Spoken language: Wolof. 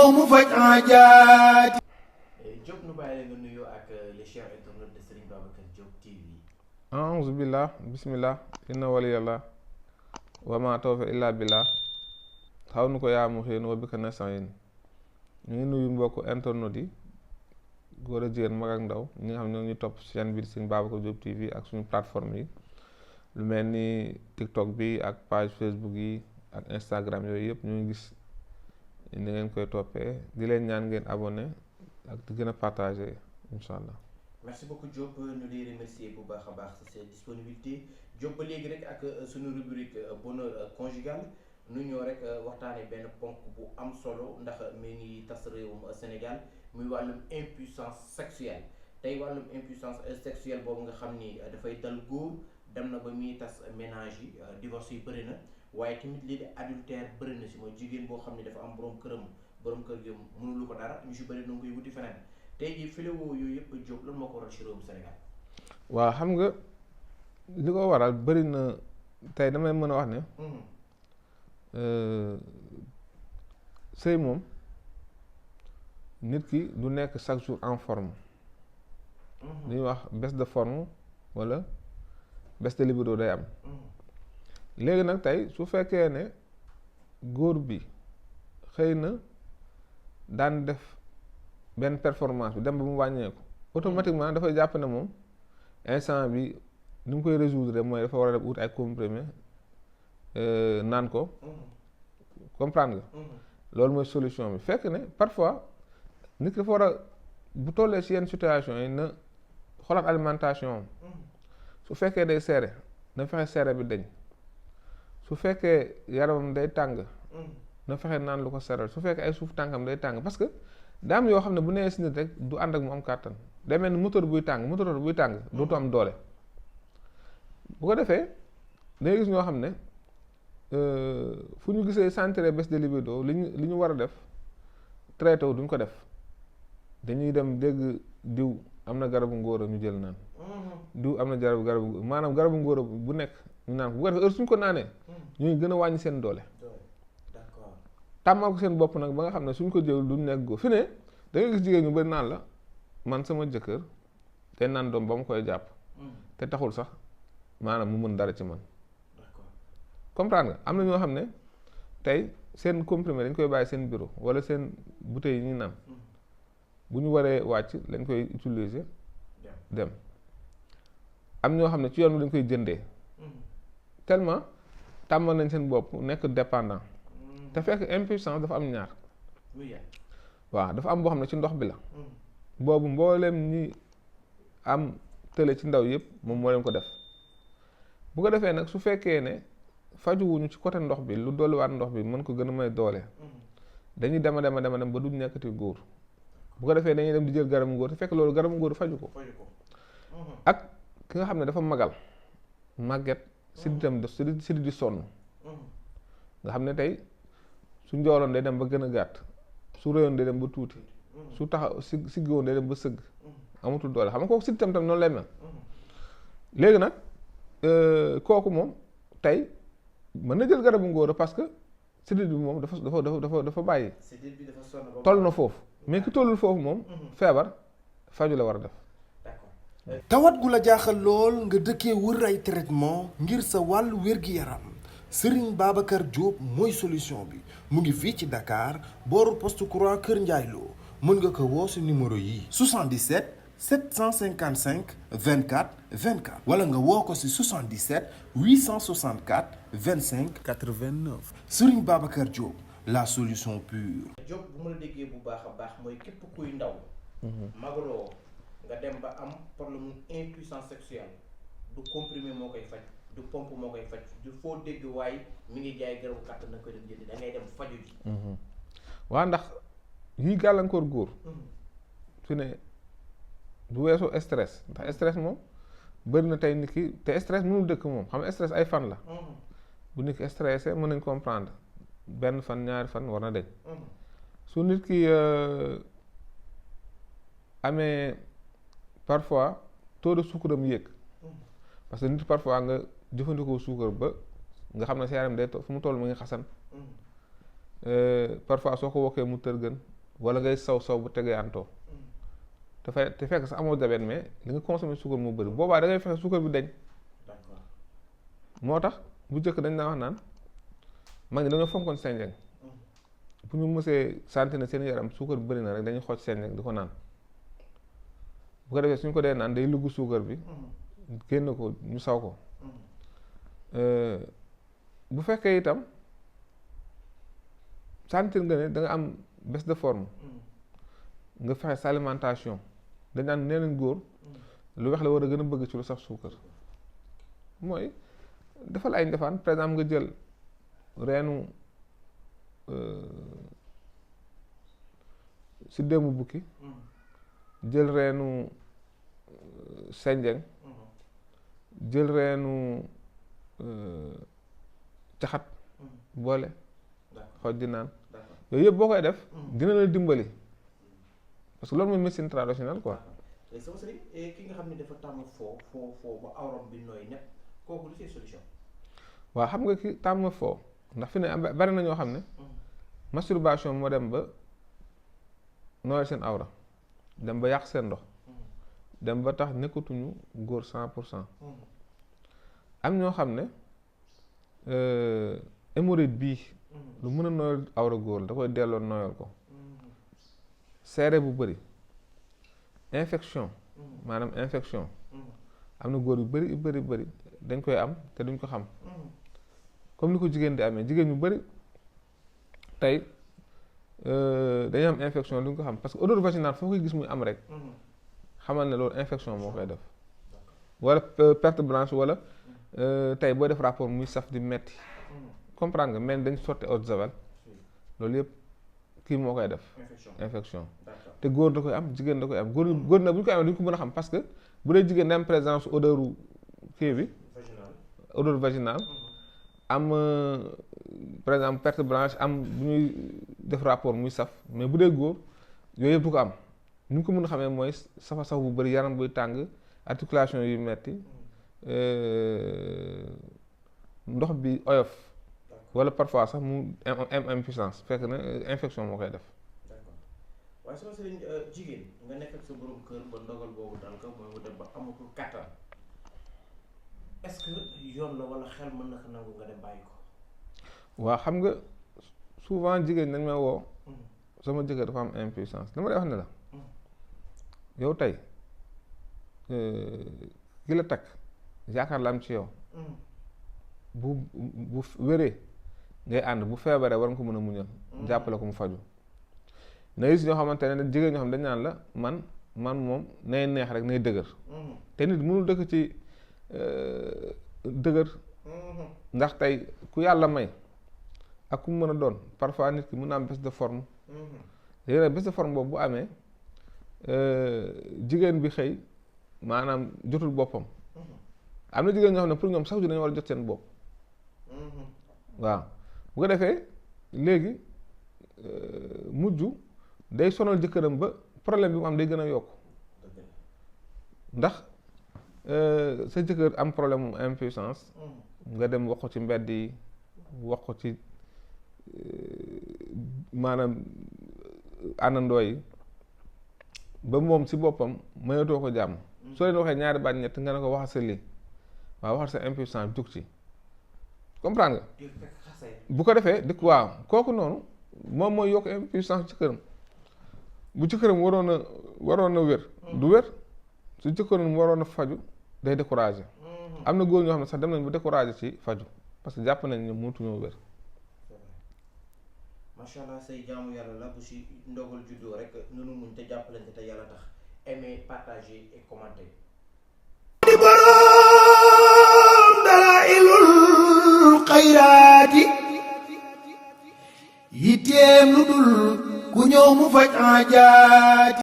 ñëw mu faj aajaati. Diop nu bàyyi la nga nuyoo ak les chers internautes de Serigne Babacar Diop TV. a'uuzu billah bismillah inna waliyallah wa ma tawfiq illa billah xaw nu ko yaa mu xëy wa bika nasta'in. ñu ngi nuyu mbokk internautes yi góor a jigéen mag ak ndaw ñi nga xam ne ñoo ngi topp chaîne bi Serigne Babacar Diop TV ak suñu plateforme yi lu mel ni TikTok bi ak page Facebook yi ak Instagram yooyu yëpp ñu ngi gis ni ngeen koy toppee di leen ñaan ngeen abonné ak di gën a partagé incha allah. merci beaucoup Diop ñu lay remercier bu baax a baax sa disponibilité Diop ba léegi rek ak suñu rubrique bonheur conjugal nu ñëw rek waxtaanee benn ponk bu am solo ndax mi ngi tas réewum Sénégal muy wàllum impuissance sexuelle tey wàllum impuissance sexuelle boobu nga xam ni dafay dal góor dem na ba muy tas ménage yi divorce yi bëri na waaye tamit lii di adultère bëri na si mooy jigéen boo xam ne dafa am borom kër gi mënulu ko dara ñu si bëri na nga koy wuti feneen tey jii fléau yooyu yëpp Diop lan moo ko waral si réewum Sénégal. waaw xam nga li ko waral bëri na tey damay mën a wax ne. sëy moom nit ki du nekk chaque jour en forme. li ñuy wax baisse de forme wala baisse de libido day am. léegi nag tey su fekkee ne góor bi xëy na daan def benn performance bi dem ba mu wàññeeku automatiquement dafay jàpp ne moom instant bi ni mu koy résoudre mooy dafa war a def ut ay comprimé naan ko comprendre nga loolu mooy solution bi fekk ne parfois nit ki dafa war a bu tollee ci yenn situation yi na xoolaat alimentation am su fekkee day seere na fexe seere bi dañ su fekkee yaramam day tàng na fexe naan lu ko seral su fekkee ay suuf tànkam day tàng parce que daa am yoo xam ne bu nee si nit rek du ànd ak mu am kàttan day mel ni moteur buy tàng dootu am doole bu ko defee day gis ñoo xam ne fu ñu gisee sentir baisse de libido li ñu war a def traité wu duñ ko def dañuy dem dégg diw am na garabu ngóora ñu jël naan diw am na garabu maanaam garabu ngóora bu nekk ñu naan ko bu ko defee heure suñ ko naanee ñuy gën a wàññi seen doole tàmmal ko seen bopp nag ba nga xam ne suñ ko jël duñ nekk góor fi ne da ngay gis jigéen ñu bari naan la man sama jëkkër te naan doom ba mu koy jàpp te taxul sax maanaam mu mën dara ci man comprendre nga am na ñoo xam ne tey seen comprimé dañ koy bàyyi seen bureau wala seen bouteille yi ñuy naan bu ñu waree wàcc lañ koy utiliser dem am ñoo xam ne ci yoon bi dañ koy jëndee tellement tàmmal nañ seen bopp nekk dépendant te fekk impuissance dafa am ñaar waaw dafa am boo xam ne ci ndox bi la boobu mbooleem ñi am tële ci ndaw yëpp moom moo leen ko def bu ko defee nag su fekkee ne fajuwuñu ci côté ndox bi lu dolliwaat ndox bi mën ko gën a may doole dañuy dema dem ba duñ nekkati góor bu ko defee dañuy dem di jël garabu ngóor te fekk loolu garabu ngóor faju ko ak ki nga xam ne dafa màgget sidditam siddi di sonn nga xam ne tey su njooloon day dem ba gën a gàtt su réyoon day dem ba tuuti su taxaw siggoon day dem ba sëgg amatul doole xam nga kooku sidditam tam noonu lay mel léegi nag kooku moom tey mën na jël garabu ngóor parce que sidit bi moom dafa bàyyi toll na foofu mais ki tollul foofu moom feebar faju la war a def. tawat gu la jaaxal lool nga dëkkee wër ay traitement ngir sa wàllu wér-gi-yaram Serigne Babacar Diop mooy solution bi mu ngi fii ci Dakar booru poste courant Kër Ndiaye Lo mën nga ko woo si numéro yi 77 755 24 24 wala nga woo ko si 77 864 25 89 Serigne Babacar Diop la solution pure. Diop bu ma la déggee bu baax a baax mooy képp kuy ndaw magaloo nga dem ba am problème impuissance sexuelle du comprimé moo koy faj du pompe moo koy faj du foo dégg waaye mi ngi jaay garabu kàttan na koy dem jëndi da ngay dem faju ji waa ndax yiy gàllankoor góor fi ne du weesoo stress ndax stress moom bëri na tey nit ki te stress mënul dëkk moom xam nga stress ay fan la bu nit ki stressé mën nañ comprendre benn fan ñaari fan war na deñ su nit ki amee parfois taux de sucre am yéeg parce que nit parfois nga jëfandikoo suukar ba nga xam ne sa yaram day fu mu toll mu ngi xasan parfois soo ko wokkee mu tërgën wala ngay saw bu tegee antoo te fekk sa amoo diabète mais li nga consommé suukar moo bëri boobaa da ngay fexe suukar bi dañ. moo tax bu njëkk dañ daan wax naan mag ñi dañoo fonkoon senjeng bu ñu mësee sentir ne seen yaram suukar bi bëri na rek dañuy xooj senjeng di ko naan bu ko defee suñ ko dee naan day lugg suukar bi génn ko ñu saw ko bu fekkee itam sentir nga ne da nga am baisse de forme nga fexe sa alimentation dañ naan nee nañ góor lu weex la war a gën a bëgg ci lu saf suukar mooy defal ay ndefaan par exemple nga jël reenu si déemu bukki jël reenu senjeng jël reenu caxat boole xooj di naan yooyu yëpp boo koy def dina la dimbali parce que loolu mooy médecine traditionnelle quoi. sama sëriñ ki nga xam ne dafa tàmm foo ba awram bi nooy nepp kooku lu ci solution. waaw xam nga ki tàmm foo ndax fi ne bari na ñoo xam ne masturbation moo dem ba nooyal seen awra dem ba yàq seen ndox dem ba tax nekkatuñu góor 100%. am ñoo xam ne hémorroïde bii lu mën a nooyal awra góor da koy delloo nooyal ko seere bu bëri infection maanaam infection am na góor yu bëri dañ koy am te duñ ko xam comme ni ko jigéen di amee jigéen ñu bëri tey dañuy am infection duñ ko xam parce que odeur vaginale foo koy gis muy am rek xamal ne loolu infection moo koy def wala perte blanche wala tey booy def rapport muy saf di metti comprendre nga mais dañ sotti eau de javel loolu yëpp kii moo koy def infection te góor da koy am jigéen da koy am góor na bu ñu koy amee duñ ko mën a xam parce que bu dee jigéen da am présence odeur kii bi odeur vaginale am par exemple perte blanche am bu ñuy def rapport muy saf mais bu dee góor yooyu yëpp du ko am ni ñu ko mën a xamee mooy safa saf bu bëri yaram buy tàng articulation yu metti ndox bi oyof wala parfois sax mu am impuissance fekk na infection moo koy def. d'accord waaye sama sëriñ jigéen nga nekk ak sa borom kër ba ndogal boobu dal ko mooy mu dem ba amatul kattan est-ce que yoon la wala xel mën na ko nangu nga dem bàyyi ko. waaw xam nga souvent jigéen dañ may woo sama jëkkër dafa am impuissance dama lay wax ne la yow tey ki la takk yaakaar la am ci yow bu wéree ngay ànd bu feebaree war nga ko mën a muñal jàppale ko mu faju na gis ñoo xamante ne jigéen ñoo xam dañ naan la man moom nay neex rek nay dëgër te nit mënul dëkk ci dëgër ndax tey ku yàlla may ak ku mu mën a doon parfois nit ki mën na am baisse de forme léegi nag baisse de forme boobu bu amee jigéen bi xëy maanaam jotul boppam am na jigéen ñoo xam ne pour ñoom sax ju dañu war a jot seen bopp waaw bu ko defee léegi mujj day sonal jëkkëram ba problème bi mu am day gën a yokk ndax sa jëkkër am problème mu impuissance nga dem wax ko ci mbedd yi wax ko ci maanaam àndandoo yi ba moom si boppam mënatoo ko jàmm soo leen waxee ñaari baat ñett nga ne ko waxal sa lii waaw waxal sa impuissance jug ci comprendre nga bu ko defee dëkk waaw kooku noonu moom mooy yokk impuissance ci këram bu ci këram waroon a wér du wér su jëkkëram waroon a faju day découragé am na góor ñoo xam ne sax dem nañ bu découragé ci faju parce que jàpp nañ ne mënatuñoo wér. macha allah say jaamu yàlla la bu si ndogal juddoo rek nunu muñ te jàppalante te yàlla tax aimer partager et commenter. di boroom dalaa'ilul xayraati yitteem lu dul ku ñëw mu faj aajaati